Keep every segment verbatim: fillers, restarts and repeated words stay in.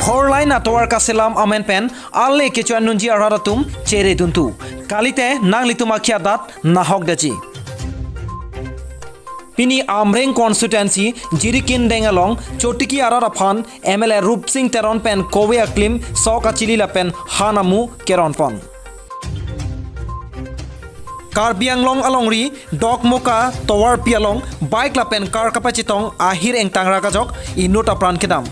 Four lane atovar kaselam amen pen ale kecho-endunji arat atum chere duntu. Kalite nanglitum akhei adat nahokdetji. Pini Amreng constituency Jirikindeng along Chotiki arat aphan M L A Rupsing Teron pen kove aklim sok achili lapen han amu keronpon. Karbi Anglong alongri Dokmoka tovarpi along bike lapen car kapachetong ahir engtang rak ajok inut apran kedam.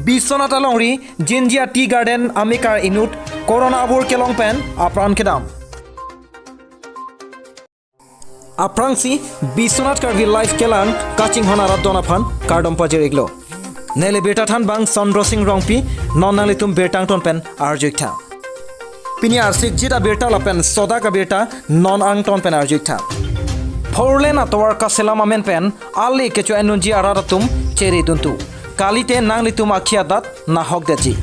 Biswanath alongri Jinjia Tea Garden amekar inut corona avur kelong pen apran kedam. Aphrangsi Biswanath Karbi Live kelang kachinghon arat don aphan kardom pajir-iklo. Neli birta thanbang Chandra Singh Rongpi, non nanglitum birta angton pen arju-iktha. Pini arsikjit abirta lapen sodak abirta non angton pen arju-iktha. Four lane atovar kaselam amen pen ale kecho-endunji arat atum chere duntu. Kalite nanglitum akhei adat nahokdetji.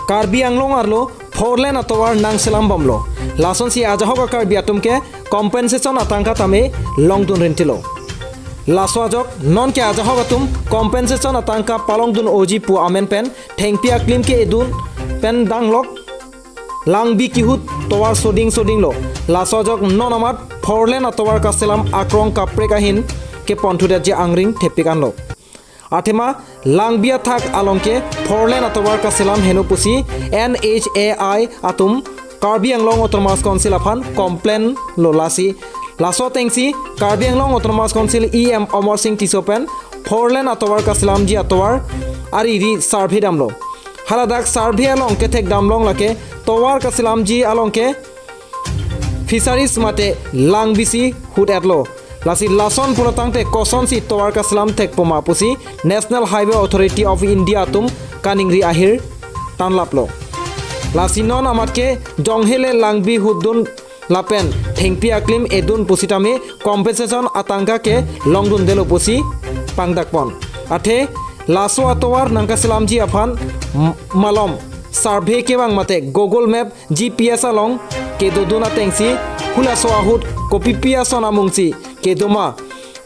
Karbi Anglong arlo four lane atovar nangselambomlo. Lasonsi ajahak a-Karbi atum ke compensation atangka tame longdun rintilo. Laso ajok nonke ajahak atum compensation atangka palongdun-oji pu amen pen thengpi aklim ke edun pen danglok langbi kehut tovar soding sodinglo. Laso ajok non amat four lane atovar kaselam akrong kaprek ahin keponthudetji angring thepik anlo. Athema langbi athak along ke four lane atovar kaselam heno pusi N H A I atum Karbi Anglong Autonomous Council aphan complain lo, lasi laso atengsi Karbi Anglong Autonomous Council E M Amar Singh Tisso pen four lane atovar kaselamji atovar ariri survey damlo. Haladak survey along kethek damlong lake tovar kaselamji along ke fisheries mate langbisi hut-etlo. Lasi lason pulo tangte kosonsi tovar kaselam thekpo ma pusi National Highway Authority of India atum kaningri ahir tanlaplo. Lasi non amat ke jonghele langbi hutdun lapen thengpi aklim edun pusitame compensation atangka ke longdundelo pusi pangdakpon. Athe laso atovar nangkaselamji aphan m-, malom survey kevang mate Google Map G P S along kedodun atengsi hulaso ahut kopipi ason amungsi kedo ma,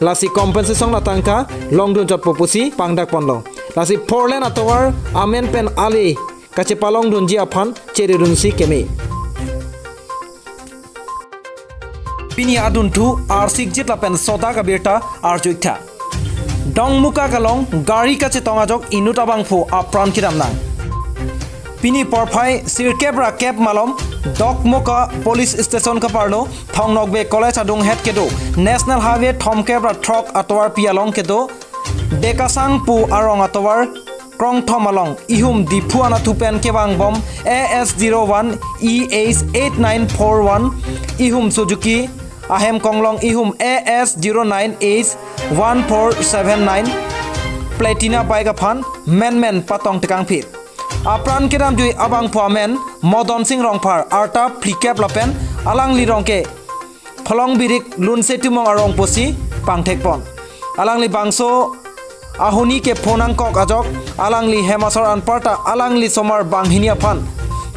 lasi compensation atangka longdunchotpo pusi pangdakponlo. Lasi four lane atovar amen pen ale kachepalongdunji aphan cheredunsi keme. Pini adunthu arsikjit lapen sodak abirta arju-iktha. Dokmoka along gari kachetong ajok inut abangphu apran kedam nang. Pini porphai sirkep ra kep malom Dokmoka Police Station kaparlo Thong Nokbe College adunghet kedo National Highway thomkep ra throk atovarpi along kedo Dekasang pu arong atovar krongthom along ihum Diphu anatthu pen kevangbom A S zero one E H eight nine four one, ihum Suzuki ahem konglong ihum A S zero nine H one four seven nine Platina bike aphan menmen patong tekangphit. Apran kedamjui abangphu amen Modon Singh Rongphar, arta phlikep lapen alangli rong ke Pholongbirik Lunse Timung arong pusi pangthekpon. Alangli bangso ahuni kepho nangkok ajok alangli hem asor anparta alangli somar banghini aphan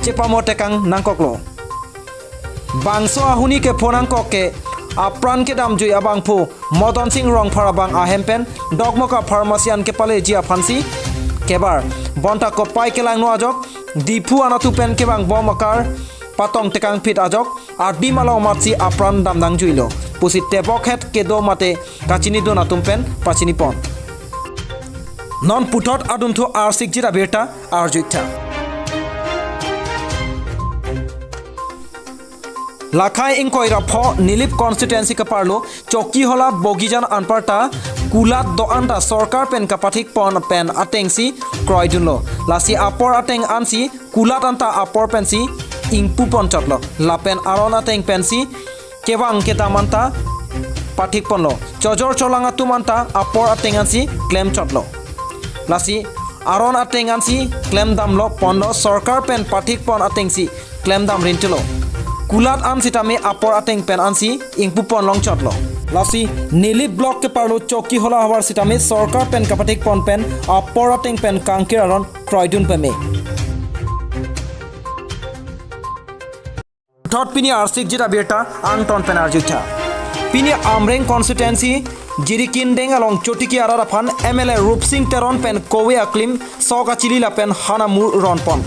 chepamo tekang nangkoklo. Bangso ahuni kepho nangkok ke apran kedamjui abangphu Modon Singh Rongphar abang ahem pen Dokmoka pharmacy an kepaleji aphansi kebar. Bonta kopai kelangno ajok Diphu anatthu pen kevangbom akar patong tekangphit ajok adim along amatsi apran damnangjuilo pusi tebokhet kedo mate kachinidun atum pen pachinipon. Non puthot adunthu arsikjit abirta arju-iktha. Lakhai ingkoi ra pho Nilip constituency kaparlo Chokihola Bogijan anparta kulat do-anta sorkar pen kapathikpon pen atengsi kroidunlo. Lasi apor ateng ansi kulat anta apor pensi ingpuponchotlo. Lapen aron ateng pensi kevang kedam anta pathikponlo. Chojor cholang atum anta apor ateng ansi klemchotlo. Lasi aron ateng ansi klemdamlo ponlo, sorkar pen pathikpon atengsi klemdam rintilo. Kulat an sitame apor ateng pen ansi ingpupon longchotlo. Lasi Nilip block keparlo Chokihola havar sitame sorkar pen kapathikpon pen apor ateng pen kangkir aron kroidun peme. Thot pini arsikjit abirta angton pen arju-iktha. Pini Amreng constituency Jirikindeng along Chotiki arat aphan M L A Rupsing Teron pen kove aklim, sok achili lapen han amu ronpon.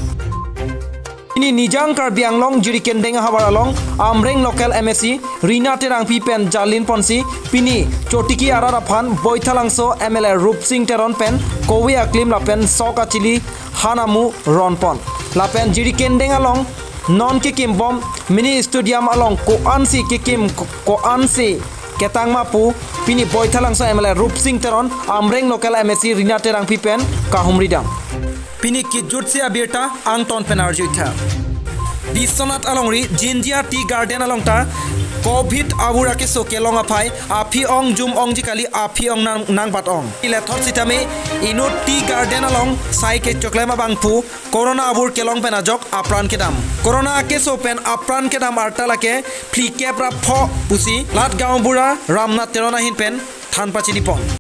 Pini Nijang Karbi Anglong Jirikindeng ahavar along Amreng local M A C Rina Terangpi pen jalinponsi pini Chotiki arat aphan Boithalangso M L A Rupsing Teron pen kove aklim lapen sok achili han amu ronpon. Lapen Jirikindeng along non kekimbom mini stadium along ko-ansi kekim ko-, ko-ansi ketang ma pu pini Boithalangso M L A Rupsing Teron, Amreng local M A C Rina Terangpi pen kahumridam. Pini kejutsi abirta angton pen arjuitha. Biswanath alongri Jinjia Tea Garden along ta Covid avur akeso kelong aphai aphi ong jum ongji kali, aphi ong nang, nangbat ong. Ilethot sitame inut Tea Garden along sai kechoklem abangphu Corona avur kelong pen ajok apran kedam. Corona akeso pen apran kedam arta lake phlikep ra pho pusi Lat Gaonbura Ramnath Teron ahin pen than pachinipon.